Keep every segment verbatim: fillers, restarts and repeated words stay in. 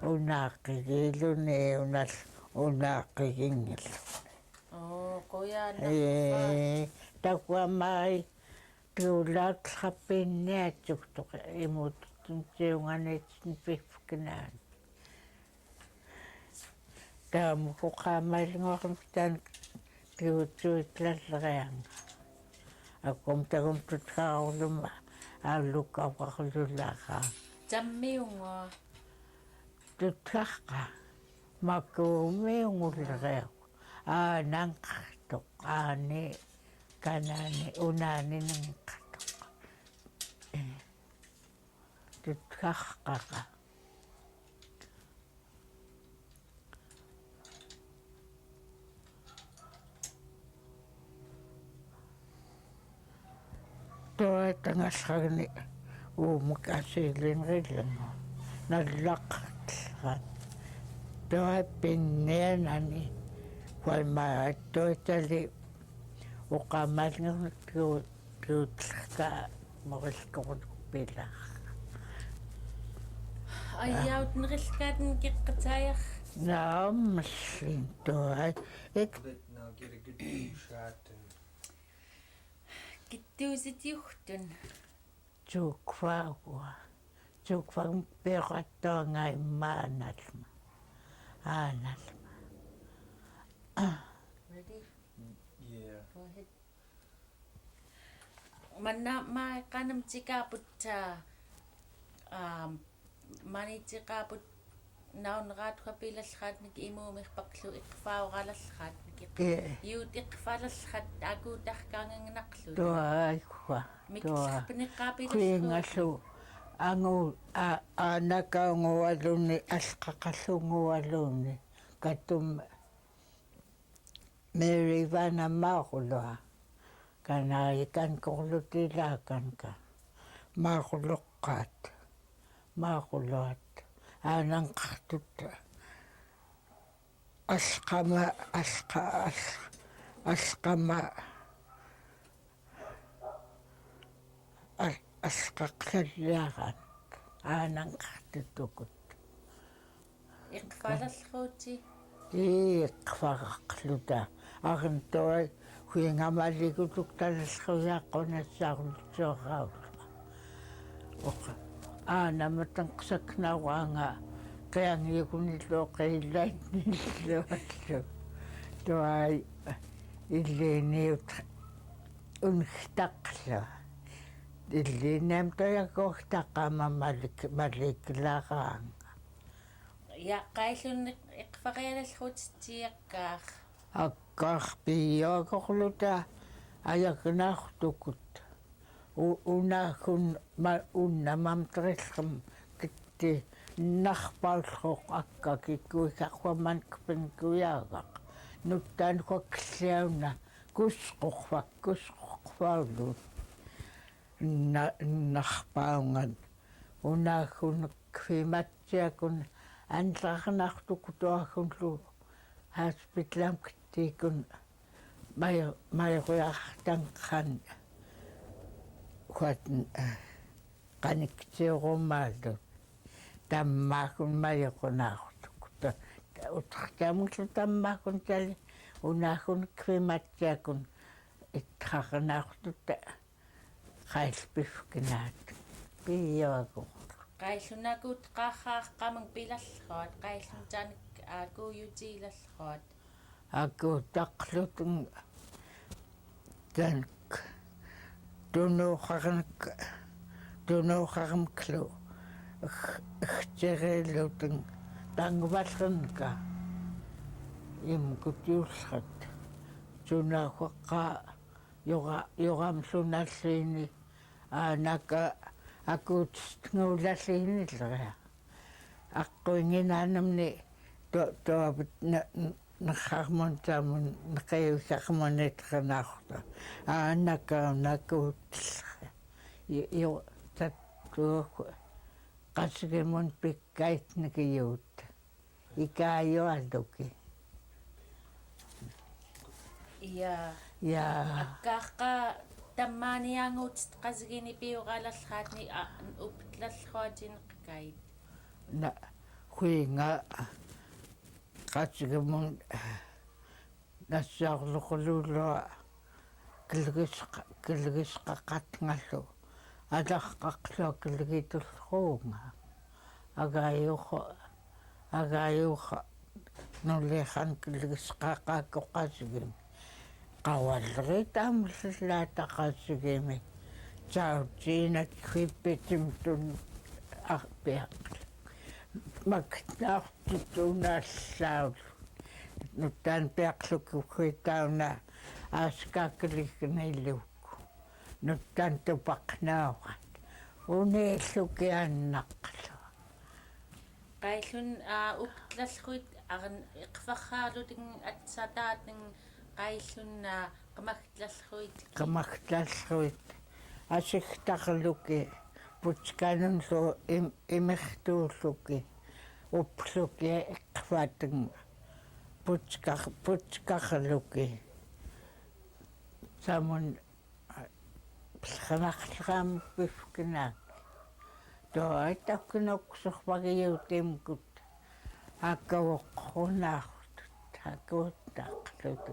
Unakiki iluni, unal-, unakiki ñiluni. Oh, kuya na. Eh, takuamai tulat hapin ne atuk tuk imut tun tiungan et tun pifkinan. Tamu ku kamal ngormpitan tiutuit lalreang. Akum takum tutkaulum aluk awak lulaha. Tammiungo. Tutkaka. Makumiungulreak. Anangktuk. Ani kanani unani nangktuk. Tutkaka. Tua tangasagni umuk asilin rilin nalak. Tua pinenani kual ma tua tali ukamal ngan tiu Tutlka morilkun pilak. Ayaut nrillkat nkikkatayar. Naam, mslintuai. Ik. Kittusit yuhtun. Tukfagua. Tukfag perat tongai manalma. Analma. Ready? Yeah. Go ahead. Manna ma kanam tikaput, ah, um, mani tikaput naun rat kapilalhat nik imu mih paklu ikfaugalalhat nik ik-, eh, yut ikfalalhat aku tahkangengnaklu. Tua ikfa. Mik tua. Tahpni kapilalhat. Kuingasu angu a, anaka ngualuni askakasu ngualuni. Katum Mary Vana Makulua. Kana ikan kurluti lakan ka. Makulukat. Makuluat. Anang kartut. Askama, aska, as-, askama. As-, askakaliaran. Anang kartutukut. Iqfalalhuti. Iqfaqaqluta. Akintoai, huinga malikutuk talalhuiaqonasarlutuaqaulua. Oka. Ana matangqsaknawanga. Qiangikunilluqilainilluallu. Tuai, iliniut. Unhitaqlua. Ilinem toyakuhtaqama malik, maliklaqanga. Ya, qaillun iqfarialalhutit tiakkaq. Akkaq piakuqluta ayaknaqtukut. U-, unahun ma-, unamam trilhum kitti nahpalhuk akka kikuihaqhuaman kpingkuiagaq. Nuttan huakliauna kusquqfak, kusquqfaulut. Na-, nahpaungan. Unahun kfimat tiakun anlaqnaqtukutuahunlu haspitlam ktikun may-, mayruiaqtangkan huat, eh, qaniktiurumalu tammakun mayruqnaqtukut. Utqtamnglu tammakun tali unahun kfimat tiakun itqaqnaqtuta. Qaillpifknat. Piaku. Qaillunakut qaqaq qamang pilalhuat, qaillun tanik aku yutilalhuat. Aku taqlutng tanik tunuqarnk, tunuqarmklu, ih-, ihtirilutng tangvalrnka. Imkutiulhat. Tunahuaqa Yura-, yuramlunalini, anaka akutstngulalini lria. Aquinginanmni to, to, na, na, naharmun tamun, nakayuharmun itranahta. Anaka nakutl. Yu, yu, tatu, qasgimun pikkait nikiyut. Ika ayo adoki. Iya. Ya. Akka ka tamani angut qasgini piugalalhatni a uptlalhatin qkait. Na, huinga, kasigimung, nasiaglukulu lua, kilgis, kilgiskakatngalu, alakaklu kilgitulunga, agayuh, agayuh, nulihan kilgiskakaku kasigim. Kawalri tamlilata kasigimi. Chauchina kipitimtun akpiak. Makitnaktutun asaul. Nutan piakluki huitauna askaklikniluk. Nutan tupaknaukat. Uniluki annaklu. Qailun, a, uptlalhuit, aran iqfaqaluting atsatating qailun, a, qamaqtlalhuit. Qamaqtlalhuit. Asiktakluki, putskanunlu im-, imiqtuluki, upluki iqfating, putskaq-, putskaqluki. Samun, a, pilqanaqlqam pifkinak. Tuai takin uksuq pagiutimkut. Akuqunaqtut, akutaqtut,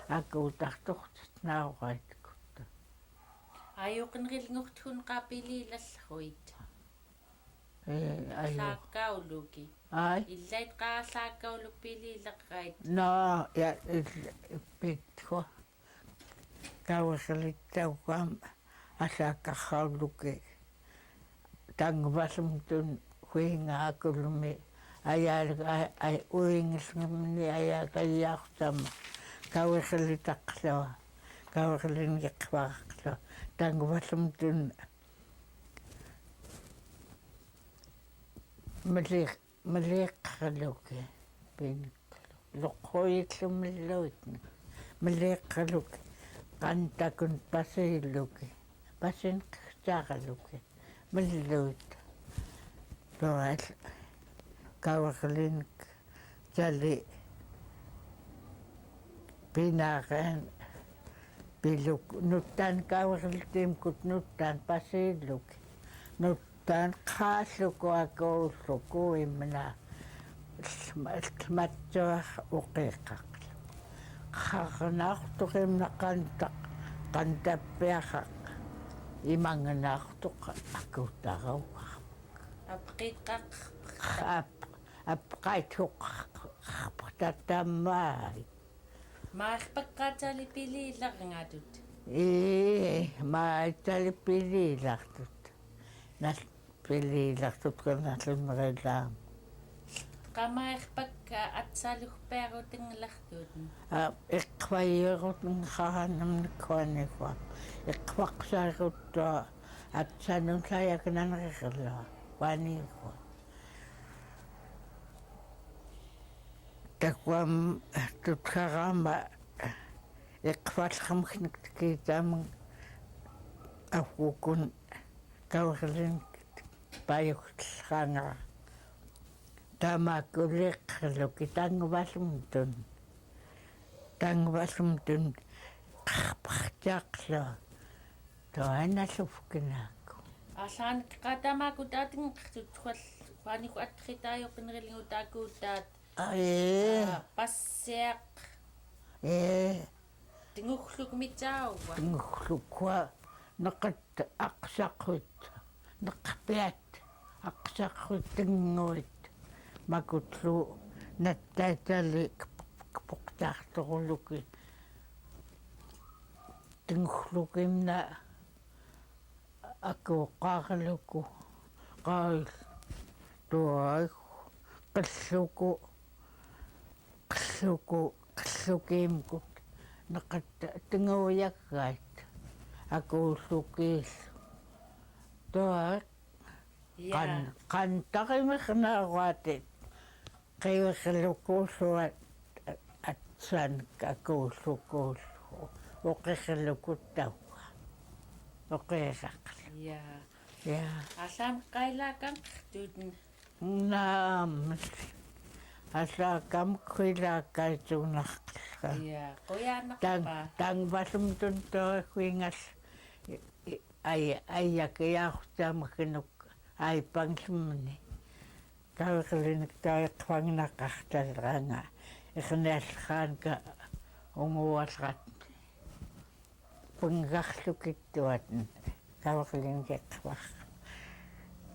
akutaqtuqtut nauqaitkut. Ayuqinrilnguqtun qapililalhuit. Eh, ayu. Llakauluki. Ai. Illait qa llakauluk pililaqait. No, ya, il-, pitko. Kawiqlit taukuam, asakaqauluki. Tangbalumtun huinga akulumi. Ayal, ay, ay, uingisngimni ayal kayaqtama. Kawiqlit aqlo. Kawiqlit ngiqbaqlo. Tangbalumtun. Meliq, meliqluki, piniklu, luqhuitlu meluitni, meliqluki, qantakun pasiluki, pasinqsaqluki, meluit, tual, kawiqlinik, Chali, pinaqen, piluk, nutan kawiqlitimkut nutan pasiluk, nutan qaluku akuuluku imna, lmatsuaq uqiqaq. Qaqnaqtuq imna qantaq, qantapiaqaq, imangnaqtuq akutaqauq. Apqitaq. Ap-, apqaituq, apqtatamai. Maerpakka chali pililaq ngatut. Ii, ma chali pililaqtut. Nal pililaqtut ko nal merelam. Qa maerpakka atsaluk perut nglaqtut. A, iqvayurut ngqahanam nkuanifua. Iqvaqsarut tua. Atsanun sayak nanrikla, waniko. Takuam tutkarama, iqvalqam kniktikitam, afukun, kaurlin, payuk tlanga. Tamakuliq, luki tangvalmtun. Tangvalmtun, qaqpaqcaqlo. Tuana lufkinaku. Alan kata maku tating kual kuani kuat kita yo penreling utaku tat. Ai. Pasiak. Eh. Tingukluk mitau. Tingukluk wa nakat aksakut. Nakpiat aksakut tinguit. Makutlu natatali kepuk kepuk tak tokuluki. Tingukluk imna. Aku qaqluku, qail, tuai, qilluku, qilluku, qillukimkut, naqat tinguyakkait, aku llukil, tuai, ya. Qan, qantaqimeq naquatit. Qiwiqluku lhuat atsan kaku lhuku lhu. Uqiqluku tauka. Uqiqaql. Ya. Ya. Alam kailakang tutun. Nam. Alakam kuilakai tunaqlka. Ya. Kuyanak tang, pa. Tang basum tunto kuingas. Ai, ai, ya ke ya tam kinuk. Ai pangsimni. Tawiklinik tawikfangna kaktalranga. Iknialkan ka ungualkat. Pengkakluki tuatn. Tawiklinik ikfak.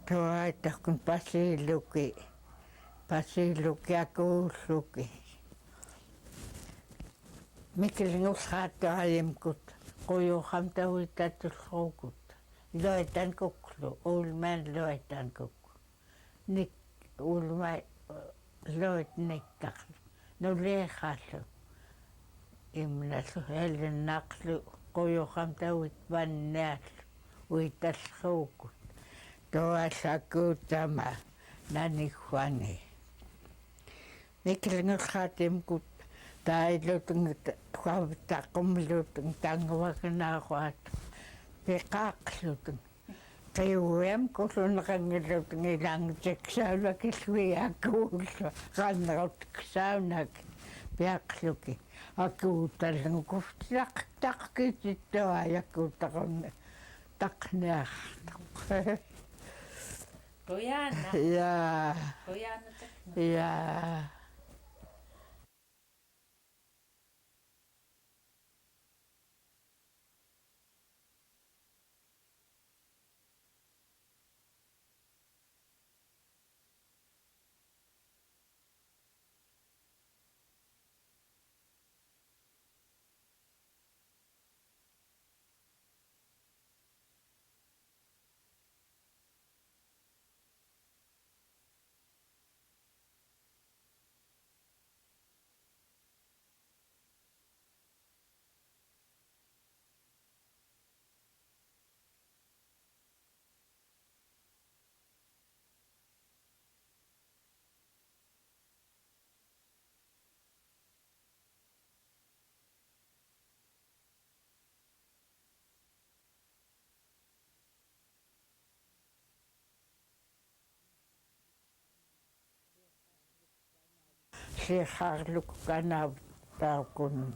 Tuai takun pasiluki. Pasiluki akuusuki. Mikilngulkat tuaimkut. Kuyuham tawitatusukut. Loitankuklu. Ulmen loitankuk. Nik ulmai loit niktak. Nulihalu. Imnalu helinaklu. Kuyuham tawit bannialu. Uitasukut. Tuasaku tama. Nanihwangi. Mikilngulkat imkut. Tailutung. Kwabtakumlutung. Tangwaknakwat. Pikaklutung. Kiwem kusunakangilutngilang tiksaunakiswi aku kanrot ksaunaki piakluki aku talngkuftaktakkititoai aku takon takneak. Kuyana. Ya. Kuyana takneak. Ya. Siharluk kanaptakun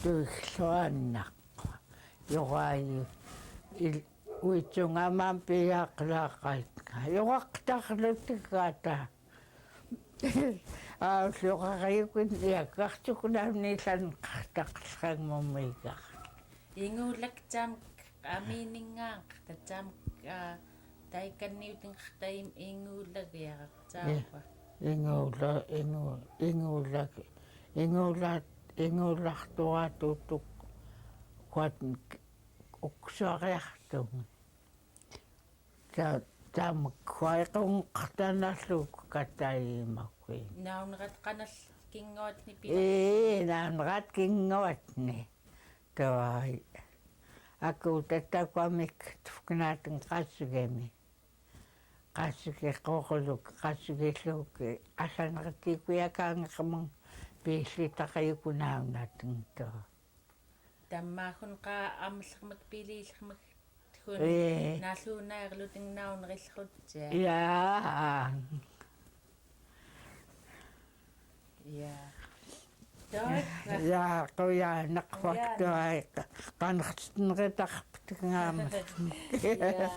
tuihluannak. Yogai il uitsunga mampiaklakaitnga. Yogaktahlutikata. Ausiuqaqayukun iakaktuknam nisan kaktaksang mumikak. Ingulak tsamk aminingang kata tsamk a taikanniuting kata ingulak iakak tsamk. Ingula ingu ingulak ingulat ingulak tuatutuk kuat uksuariaktung. Tsa tsamk kuaiqung kata nasluk kata imakui. Naunrat kanal kinguatni pila. Ii naunrat kinguatni. Tuai. Aku tatakwamik tufknating kasgemi. Kasgi kukuluk kasgi luki asanrtikuiakangkmung. Pisitakayuku naunating tu. Tammahun ka amlrmik pililrmik. Ii. Nalunairluting naunrillrutsia. Ya. Ya. Tuak. Ya kuya nakfak tuai kanrtnritakptngam. Ya.